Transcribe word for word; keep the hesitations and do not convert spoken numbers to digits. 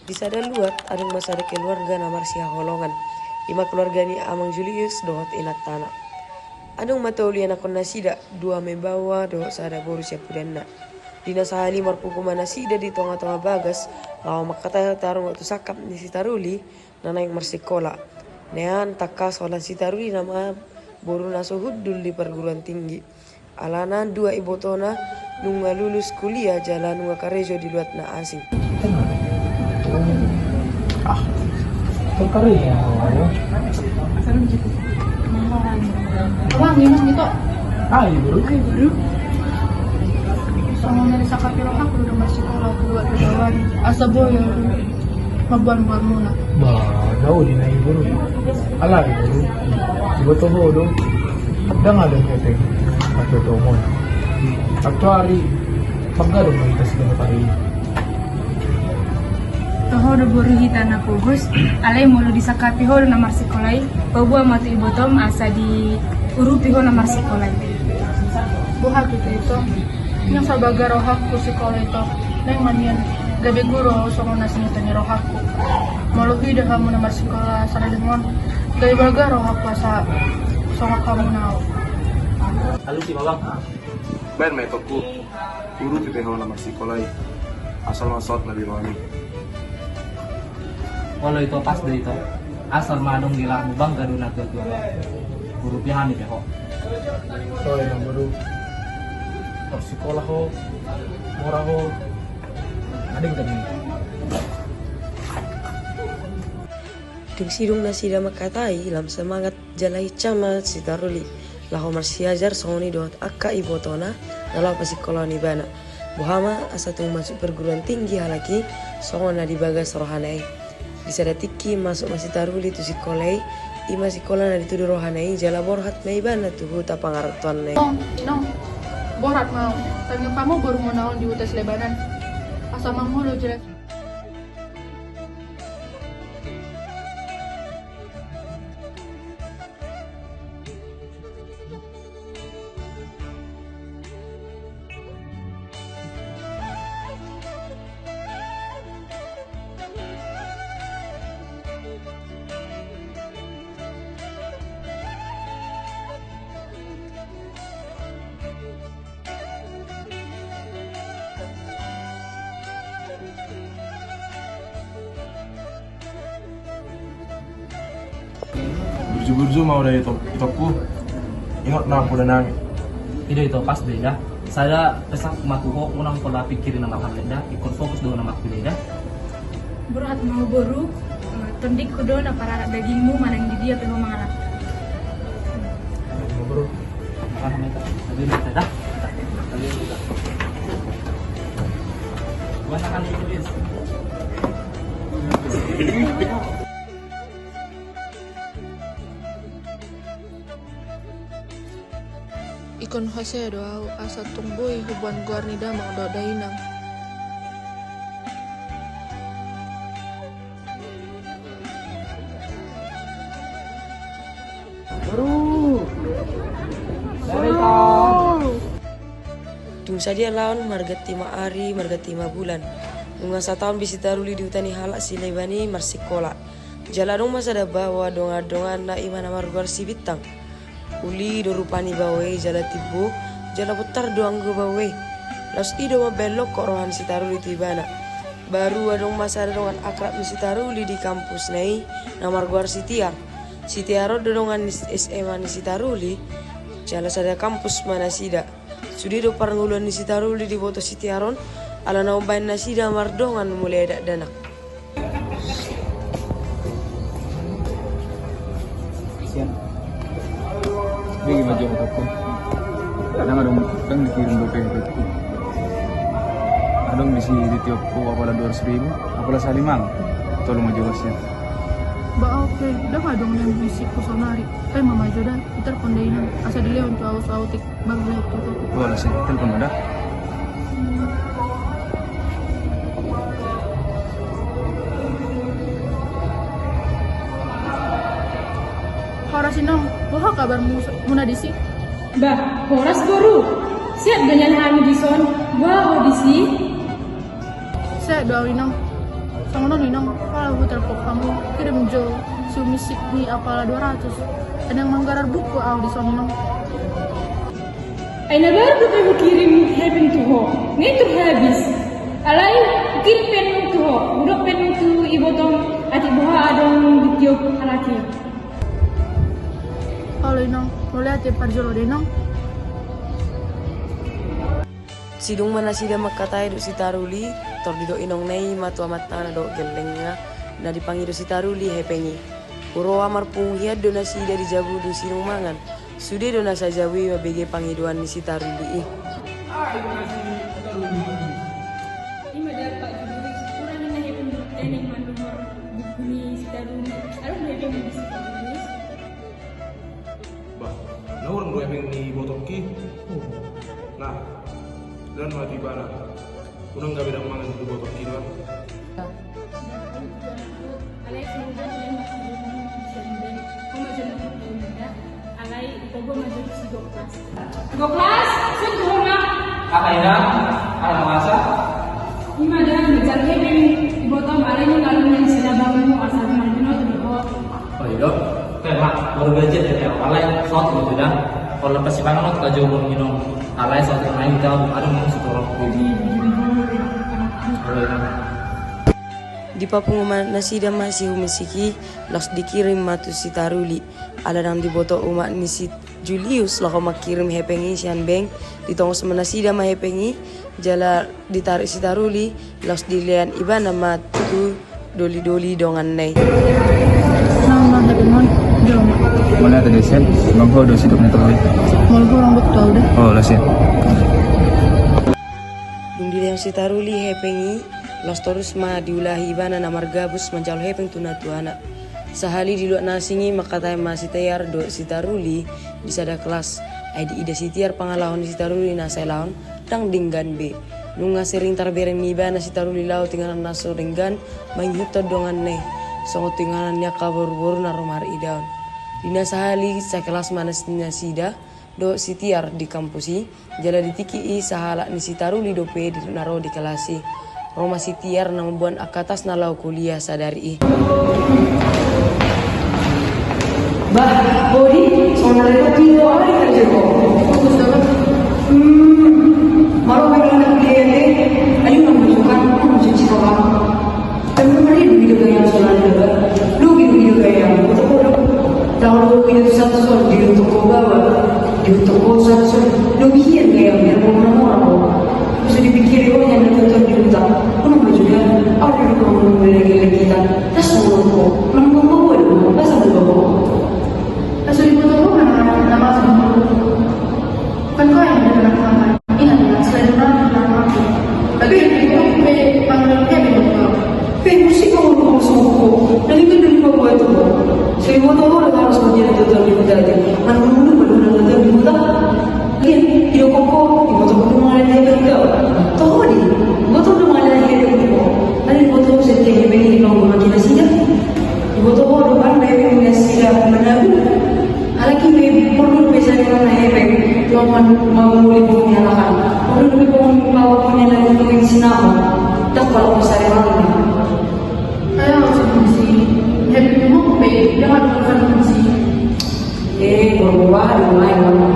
Di sada luat adong ma sada keluarga na marsihaholongan, i ma keluarga ni Amang Julius dohot inantana. Adong ma tolu ianakhon nasida, dua ma baoa dohot sada boru siampudanna. Di na sahali marpungu ma nasida di tonga-tonga bagas, laho mangkatai tarungot tu sangkap ni si Taruli na naeng marsikola. Nean tangkas holan si Taruli nama boru na so hundul di perguruan tinggi. Alana dua ibotona nunga lulus kuliah jala nunga karejo di luat na asing. Ah, terkari ya. Abang, minum gitu. Ah, iya, Bro. Ayo, Bro. Sama dari sakapiro aku udah masih sekolah, keluar ke jalan. Asa boy, ya. Mabuan-buan muna. Bah, jauh di nai, Bro. Alai, Bro. Iboto ho do. Dang ada hepeng. Atau tomon. Atau ari. Paggadong na hita sudah hari. Toho do boru hita na pogos, alai molo disangkapi ho do na marsikola i, paboa ma tu ibotom asa diurupi ho na marsikola i. Boha hita, Ito? Naeng sabaga rohangku sikola, Ito. Naeng ma nian gabe guru ahu songon na sinita ni rohangku. Molo huida hamu na marsikola saradengon, gabe baga rohangku asa songon hamu na ahu. Alusi ma, Bang. Baen ma, Ito, ho. Urupi pe ho na marsikola i. Asal ma saut na di rohami. Olo, Ito, pas do, Ito. Asal ma adong gelarmu, bangga do na tua-tua. Urupi hami pe ho. Olo, Ito, Bro. Marsikola ho, mora ho. Adong tadi. Dung sidung nasida mangkatai, lam semangat jala hinsa ma si Taruli laho marsiajar songon i dohot angka ibotona na laho pasikolahon ibana. Boha ma asa tung masuk perguruan tinggi halak i songon na di bagas rohana i. Di sada tingki masuk ma si Taruli tu sikola i, i ma sikola na ditudu rohana i jala borhat ma ibana tu huta pangarantoanna i. Inong, Inong, borhat ma, tangiang hamu borumuna on di huta Silebanan. Asa mangolu jala Burju-burju ma hu da, Ito, Itongku. Ingot na poda nami. I do, Ito, pas do i da. Sada pesan ma tu ho, unang pola pikiri na marhallet da, ingkon fokus do na markuliah da. Borhat ma ho, Boru. Tondingku do na pararak dagingmu manang di dia pe ho mangalap. Boru. Ingkon hasea do ahu asa tung boi huboan goar ni damang dohot dainang. Dung sadia laon, marganti ma ari, marganti ma bulan. Nunga sataon be si Taruli di huta ni halak Sileban i marsikola. Jala adong ma sada baoa dongan-donganna, i ma na margoar si Bintang. Uli do rupa ni baoa i jala timbo, jala bontar do anggo baoa i. Laos i do mambaen longkok roha ni si Taruli tu ibana. Baru adong ma sada dongan akrab ni si Taruli di kampusna i na margoar si Tiar. Si Tiar on do dongan ni S M A ni si Taruli, jala sada kampus ma nasida. Sude do parngoluan ni si Taruli diboto si Tiar on, ala na umbaen nasida mardongan mulai dakdanak. Sian. Bege ma jo hotopku. Kadang adong, kan dikirim dope hotopku. Adong disi ditiopku apala dua ratus ribu, apala salimang. Tolu ma jo, Sian. Ba oke, da adong na bisikku saonari. Pe ma jo da, ditelepon da inang. Asa dilehon tu ahu saotik. Baru lewat tu. Wala si telepon ada. Horas inong, boha kabar muna disi? Bah, horas boru. Sehat do nian hami dison. Boha ho disi? Sehat do au inong. Songon on inong, pala hutelpon hamu, kirim jo si Umisik ni apala dua ratus. Sedang manggarar buku au dison inong. Ai na baru dope hukirim hepeng tu ho, nunga tor habis. Alai hukirim pe nang tu ho, hudok pe nang tu ibotom, atik boha adong ditiop halak i. Olo inong, mauliate, parjolo da inong. Sidung ma nasida mangkatai dohot si Taruli, tor didok inongna i ma tu amantana dohot gellengna, na dipangido si Taruli hepeng i. Huroha marpungu hian do nasida di jabu dung sidung mangan. Sude do na sajabu i mambege pangidoan ni si Taruli i. Ima da Pak Guru, hurang ninna hepeng, teneng mandohor buku ni si Taruli. Adong do hepeng ni si Taruli? Bah, na hurang do hepeng ni ibotongki? Nah, dan mati bana. Unang gabe dang mangan tu ibotongki do. Alai si Goklas, sun tu ho ma. Aha inang, aha na masa? Ima da, manjalo hepeng ibotom, alai nunga lalo nian sada baomu, asa marginoto do ho. O i do. Pe ma, baru gajian da, alai saut ma tu da. Olo, pasti pangan tu kajo molo nginum. Alai saut ma i da, adong nginum satorop. Olo inang. Dipapungu ma nasida ma si Umisik i, laos dikirim ma tu si Taruli. Ala dang diboto umak ni si Julius laho mangkirim hepeng i sian bank, ditongos ma nasida ma hepeng i, jala ditarik si Taruli, laos dilean ibana ma tu doli-doli donganna i. Nang, nang, hepeng on, jolo ma. Mauliate da ise, molo ho do sidok ni Taruli. Molo ho, rondang tu au da. O, laos i. Dung dilehon si Taruli hepeng i, laos torus ma diulahi ibana na margabus manjalo hepeng tu natuana. Sahali di luat na asing i mangkatai ma si Tiar dohot si Taruli di sada kelas. Ai diida si Tiar pangalaho ni si Taruli na sai laon, dang denggan be. Nunga sering tarbereng ni ibana si Taruli laho tu inganan na so denggan, mangihuthon donganna i. Songon tu inganan ni angka boru-boru na ro maridaon. Di na sahali sakelas ma nas-, nasida dohot si Tiar di kampus i, jala di tingki i sahalak ni si Taruli dope di na ro di kelas i. Ro ma si Tiar na mamboan angka tasna laho kuliah sadari i. Bah, Bodi, songon na repot do au di karejo ho. Fokus do. Hmm, maro pe na kuliah i, ayo na menunjukkan, menunjukkan. Tapi mari dulu gitu gaya soalnya juga. Lu gitu gitu gaya, betul betul. Tahu lu gitu satu soal di toko bawah, di toko satu soal. Lu bikin gaya, biar mau orang orang. Bisa dipikir, oh, yang nonton di hutan. Lu mau juga, oh, lu mau mulai lagi kita. Tas mau kok, lu mau mau, lu pas mau kok. Pas di toko mana, nama sama. Kan kau yang udah pernah makan. Ingat, selain orang yang pernah makan. Tapi, pe, pe, pe, pe, pe, musik kau ngomong sama aku. Dan itu dari bawah itu. Saya mau tahu, harus menjadi tutor di hutan. Kan dulu, dulu, dulu, dulu, dulu, dulu. Lihat, dia koko, dia koko, dia koko, dia koko. Tahu dia, dia koko, dia koko. Nanti dia koko, saya tiap hari ini, kalau makin nasida. Dia koko, dia koko, dia koko, nasida, mana? Alai pe porlu dope saringan na hepeng, laho mamuli boru ni halak an. Porlu dope mamuli boru ni halak an, porlu dope mamuli boru ni halak an. Dang pala saringan na. Ayo, maksud fungsi. Hepeng tu pe, dia nggak ada fungsi. Eh, berubah, mulai, mulai.